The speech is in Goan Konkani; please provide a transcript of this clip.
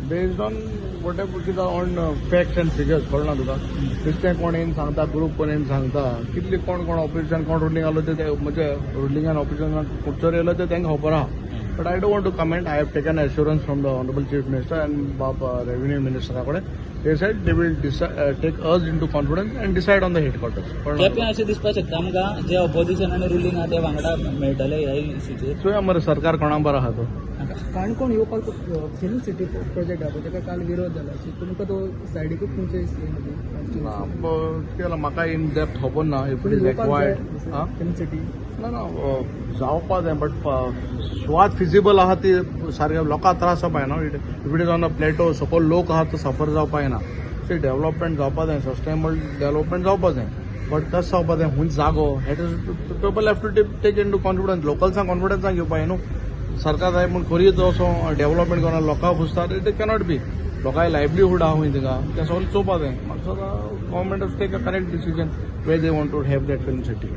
Based on whatever कितें ऑन फॅक्ट्स अँड फिगर्स, कळना तुका? नुस्तें कोण येवन सांगता, ग्रूप कोण येवन सांगता, कितले कोण कोण ऑपोजिशन, कोण रुलिंग आलो ते म्हणजे रुलिंगान ऑपोजिशनान खुबसर येयलो ते तांकां खबर आहा. But I don't want to comment. I have taken assurance from the honourable Chief Minister and Bob revenue मिनिस्टरा कडेन. They said they will take us into confidence and decide on the headquarters. केप्यां अशें दिसपाक शकता आमकां, जे ऑपोजिशन आनी रुलिंग आहा ते वांगडा मेळटले ह्या इश्यूचेर? चोया मरे, सरकार कोणा बरो आहा तो. काणकोण येवपाक फिल्म सिटी प्रोजेक्ट आहा पळय, ताका काल विरोध जाला. सो तुमकां तो सायडीकूच तुमचे ना, केला म्हाका इन डेप्थ खबर ना. If it is required film city. ना ना, जावपा जाय, बट सुवात फिजिबल आहा ती सारके लोकांक त्रास जावपा जायना. If it is on a plateau, सकयल लोक आहा तो सफर जावपा जायना. सी, डेव्हलपमेंट जावपा जाय, सस्टेनेबल डेव्हलपमेंट जावपा जाय, बट कशें जावपा जाय, खूंय जागो, that is people have to take into confidence. लोकल्सांक कॉन्फिडन्सान घेवपा जाय न्हू. सरकार जाय म्हूण खरीच असो डेव्हलपमेंट करून लोकांक फुसतात, it cannot be. लोकांक लायवलीहूड आहा खूंय थिंगा, तें सगळें चोवपा जाय. म्हाका दिसता government take a correct decision where they want to have that film city.